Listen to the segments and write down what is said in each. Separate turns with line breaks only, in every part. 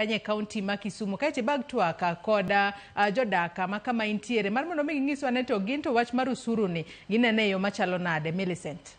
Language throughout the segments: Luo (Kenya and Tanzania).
Kanye kaunti ma Kisumu. Kaeto ibag twak kod jodak ma kama intiere mar mondo mi ginyiswa ne to gin to wach mar osuru ni ginene e yo machalo nade. Millicent.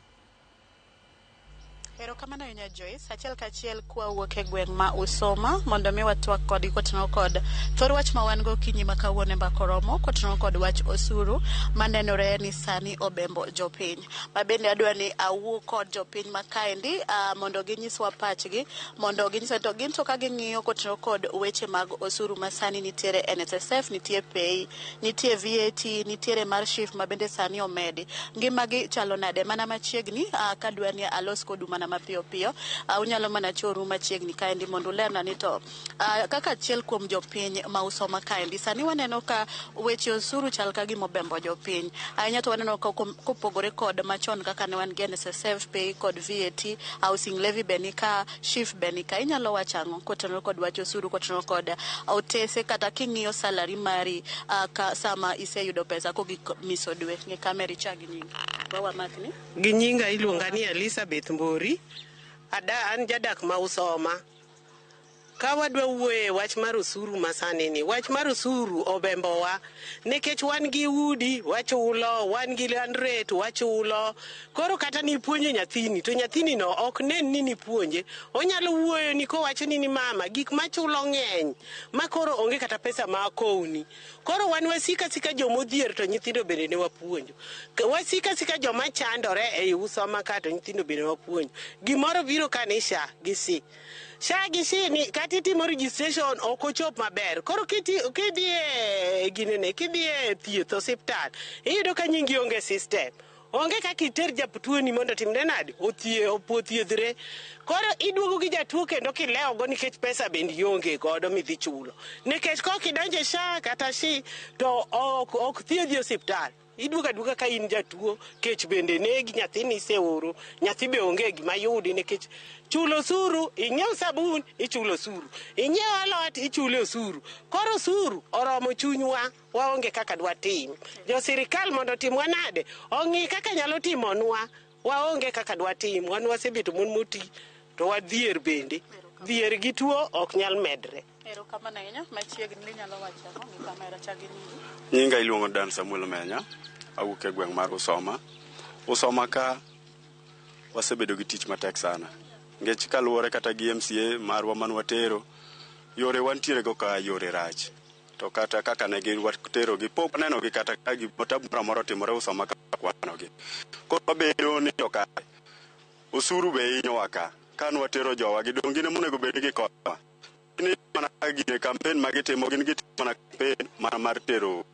Erokamano ahinya, Joyce. Achiel kachiel kwawuok e gweng' ma Usoma mondo mi watwak kodgi kotenore kod thor wach ma wan go okinyi ma kawuono e Mbaka Oromo kotenore kod wach osuru manenore ni sani obembo jopiny. Ma bende adwa ni awuo kod jopiny ma kaendi mondo ginyiswa pachgi, mondo ginyiswa to gin to ka ging'iyo kotenore kod weche mag osuru ma sani nitiere NSSF, nitie PAYE, nitie VAT, nitiere mar SHIF ma bende sani omedi. Ngimagi chalo nade? Mana machiegni kadwa ni alos kodu mana mapiyo piyo. Unyalo mana choru machiegni kaendi mondo ulerna ni to kaka achiel kuom jopiny ma Usoma kaendi sani waneno ka weche osuru chal ka gima obembo jopiny ahinya, to waneno ka kopogore kod machon kaka ne wan gi NSSF, PAYE kod VAT, housing levy be nika, SHIF be nika. Inyalo wacho ang'o kotenore kod wach osuru, kotenore kod otese, kata king'iyo salary mari ka sama iseyudo pesa kogik miso dwe? Ng'i kamera, ichak gi nyingi. Wamakni.
Gi nyinga iluonga ni Elizabeth Mbori. Ada, an jadak ma Usoma. Ka wadwa wuoyo e wach mar osuru masani ni, wach mar osuru obembowa nikech wan gi udi wachulo, wan gi land rate wachulo. Koro kata nipuonjo nyathini to nyathini no ok nen ni nipuonje. Onyalo wuoyo ni kowacho ni mama, gik machulo ng'eny ma koro onge kata pesa ma akowni. Koro wan wasika sika jomodhier to nyithindo bende ne wapuonjo. Wasika sika joma chandore ei Usoma ka to nyithindo bende wapuonjo. Gimoro biro ka ni SHA gi SHI. SHA gi SHI ni kata itimo registration ok ochop maber. Koro kidhi e ginene, kidhi e thieth, osiptal, iyudo ka nyingi onge e system. Onge kaka iter jatuoni mondo otimre nade? Othiedhre. Koro iduogo gi jatuo kendo kilewo go nikech pesa bende ionge godo midhi chulo. Nikech kok idonjo e SHA kata SHI to ok thiedhi e osiptal. Iduogo aduoga ka in jatuo, kech bende negi, nyathini iseoro, nyathi be onge gima yudi nikech chulo osuru, inyiew sabun, ichulo osuru. Inyiew alot, ichulo osuru. Koro osuru oromo chunywa, waonge kaka dwatim. Jo sirikal mondo otimwa nade? Ong'i kaka nyalo timonwa. Waonge kaka dwatim. Wan wasebedo mon moti to wadhier bende. Dhier gi tuo ok nyal medre.
Erokamano ahinya. Machiegni, inyalo wacho ang'o? Ng'i kamera, chak gi nyingi.
Nyinga iluongo Dan Samuel Menya, awuok e gweng' mar Usoma. Usoma ka wasebedo gi tich matek sana. Nikech kaluwore kata gi MCA marwa man watero, yore wantiere go ka yore rach. To kata kaka ne watero gi, pok waneno gi kata ka tabu moro amora otimore Usoma ka ok waneno gi. Koro wabedo ni to kare, osuru be hinyowa ka. Ka nwatero jowa gi dong' gin ema onego bed ni gikonyowa. Gin mana gine campaign ma gitimo, gin gitimo mana campaign mana mar tero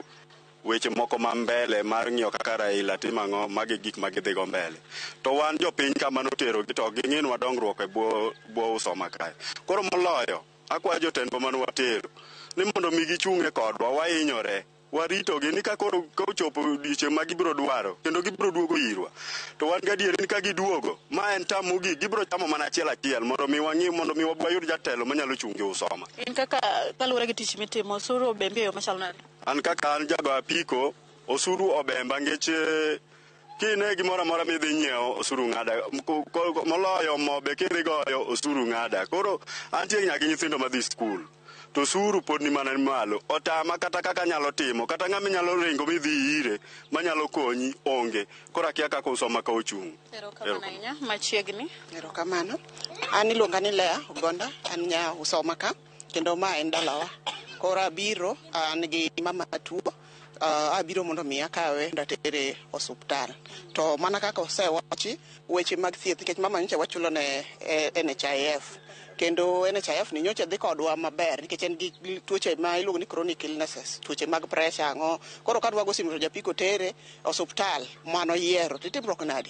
weche moko ma mbele mar ng'iyo kaka Raila timo ang'o, magi gik ma gidhi go mbele. To wan jopiny kama noterogi to ok ging'inwa dongruok e bwo Usoma kae. Koro moloyo, akwayo jotendwa mane watero ni mondo mi gichung' e kodwa, wahinyore. Waritogi ni ka koro kochopo odiochieng' ma gibiro dwaro kendo gibiro duogo irwa. To wan gadieri ni ka giduogo, ma en tam mogik, gibiro chamo mana achiel achiel mondo mi wang'i, mondo mi wayud jatelo manyalo chung' gi Usoma.
In kaka kaluwore gi tich mitimo, osuru obembi e yo machalo nade?
An kaka an jago apiko, osuru obemba nikech kine gimoro amora midhi nyiewo, osuru ng'ada. Moloyo mo be kidhi goyo, osuru ng'ada. Koro antie nyaka gi nyithindo madhi skul. To osuru pod ni mana malo. Otama kata kaka anyalo timo, kata ng'ama inyalo ringo midhi ire manyalo konyi onge. Koro akia kaka Usoma ka ochung'.
Erokamano ahinya. Machiegni.
Erokamano. An iluonga ni Lea Ogonda, an nya Usoma ka, kendo ma en dalawa. Koro abiro, an gi mama matuo, abiro mondo mi akawe mondo atere osuptal. To mana kaka osewachi, weche mag thieth, nikech mama nyocha wachulo ne NHIF. Kendo NHIF ni nyocha dhi kodwa maber nikech en gi tuoche ma iluongo ni chronic illnesses, tuoche mag pressure ang'o. Koro ka dwago simu to japiko tere osuptal mano yiero, to itimruok nade?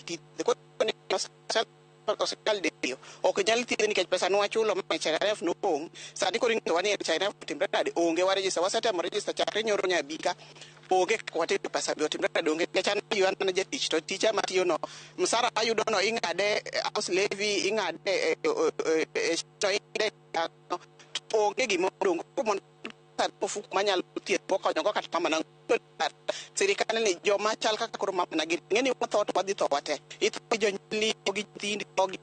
Osiptal diriyo ok nyal thiedhe nikech pesa nwachulo ma NHIF nopong'. Sani koro inyisowa ni NHIF otimre nade? Onge. Wa register, wasetemo register chakre nyoro nyabika, onge kaka watimo, pesa be otimre nade? Onge. Nikech an ayiyo, an jatich, to ticha matiyo no, msara mayudo no ing'ade house levy, ing'ade ing'ade, to onge gima odong'. Koro mondo ofuku manyalo thieth konyogo kata mamana, sirikal ni joma chal kaka koro mamana gi ng'eni watho to wadhi tho wate, itho gi jonyuolni, gi nyithindi, gi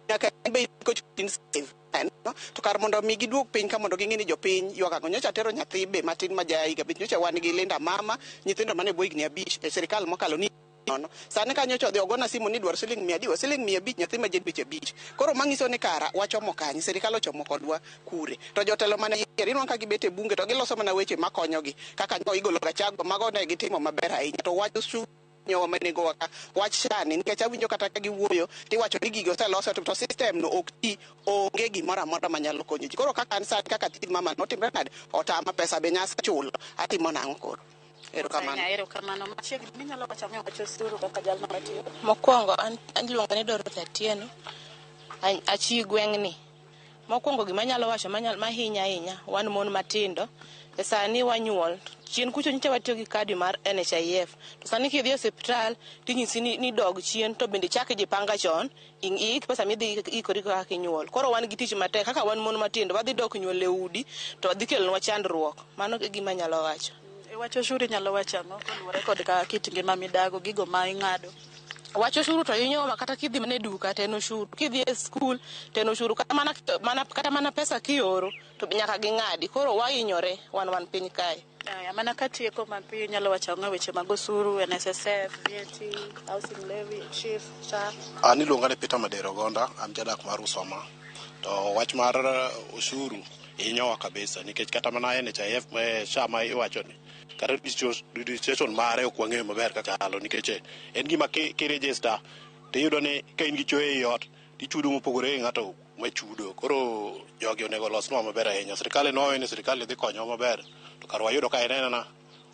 nyaka in be kochun save. neno to kar mondo mi giduog piny ka mondo ging'e ni jopiny ywak ang'o. Nyocha atero nyathi be matin ma ja higa 5, nyocha wan gi Linda Mama, nyithindo mane bwo higni 5 e sirikal mokalo ni nono. Sani ka nyocha odhi ogona simu ni dwaro siling 100, siling 500 nyathi ma ja dweche 5. Koro manyiso ni kara wachomo kanye, sirikal ochomo kodwa kure. To jotelo mane yier inwang'o ka gibet e bunge to giloso mana weche makonyogi kaka igolo Gachagua, mago ne gitimo maber ahinya. To wach osuru nyowa manegowa ka wach sani nikech awinjo kata ka giwuoyo tiwacho ni gigo oselos to system no ok ti, onge gimoro amora manyalo konyo ji. Koro kaka an sani kaka thieth mama notimre nade, otama pesa be nyasa chulo, atimo nang'o koro? Erokamano.
Erokamano. Machiegni minyalo wacho ang'o e wach osuru kaka jalno matiyo?
Mokwongo an iluonga ni Dorothy Atieno, achi gweng'ni. Mokwongo gima anyalo wacho mahinya ahinya, wan mon matindo, e sani wanyuol. Chien kucho nyocha watiyo gi kadi mar NHIF. To sani kidhi e osiptal, tinyisi ni dog chien to bende ichak ijipanga chon, iik pesa midhi ikori kaka inyuol. Koro wan gi tich matek, kaka wan mon matindo, wadhi dok nyuol e udi, to dhi kelonwa chandruok. Mano e gima anyalo wacho.
E wach osuru inyalo wacho ang'o koluwore kod ka kit ngima midago, gigo ma ing'ado?
Wach osuru to hinyowa kata kidhi mana e duka to en osuru, kidhi e skul to en osuru, kata mana pesa kioro to nyaka ging'adi. Koro wahinyore wan piny kae.
Aya, mana katieko mapiyo inyalo wacho ang'o e weche mag osuru, NSSF, VAT, housing levy, SHIF, SHA?
An iluonga ni Peter Madero Gonda, an jadak mar Usoma. To wach mar osuru hinyowa kabisa nikech kata mana NHIF SHA ma iwacho ni kata registration mare ok wang'eyo maber kaka chalo nikech en gima kiregister tiyudo ni ka in gi choe ei ot tichudo mopogore gi ng'ato machudo. Koro jogi onego olosnwa maber ahinya. Sirikal nwawe ni sirikal dhi konyowa maber to kar wayudo ka en enena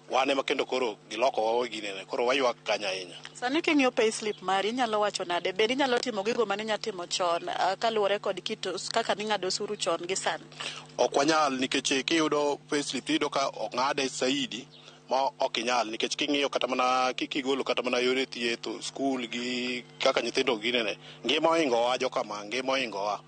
wan ema kendo koro gilokowa ginene koro waywak kanyo ahinya.
Sani king'iyo payslip mari inyalo wacho nade? Bende inyalo timo gigo mane inya timo chon kaluwore kod kit kaka ning'ado osuru chon gi sani?
Ok wanyal nikech kiyudo payslip tiyudo ka ong'ade saidi ma ok inyal nikech king'iyo kata mana kigolo kata mana yore thieth, skul gi kaka nyithindo ginene, ngima ohingowa jokama, ngima ohingowa,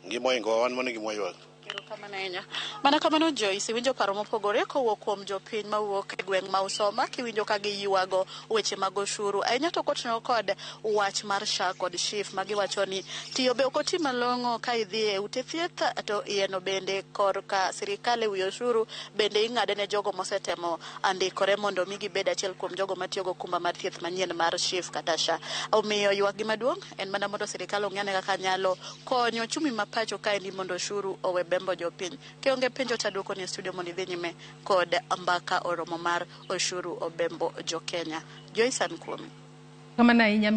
ngima ohingowa, wan mano e gima waywak.
Erokamano ahinya. Mana kamano Joyce, iwinjo paro mopogore kowuok kuom jopiny mawuok e gweng' ma Usoma, kiwinjo ka giywago weche mag osuru. Ahinya to kotenore kod wach mar SHA kod SHIF ma giwacho ni tiyo be ok oti malong'o ka idhi e ute thieth to iyeno bende korka sirikal e wi osuru bende ing'ade ne jogo mosetemo andikore mondo mi gibed achiel kuom jogo matiyo go okumba mar thieth manyien mar SHIF kata SHA. Omiyo ywak gi maduong' en mana mondo sirikal ong'e ane kaka nyalo konyo ochumi ma pacho kaendi mondo osuru owe bembo jopiny. Kionge penjo to aduoko ni e studio mondo idhi nyime kod mbaka oromo mar osuru obembo jo Kenya. Joyce an kuomi.
Kamano ahinya.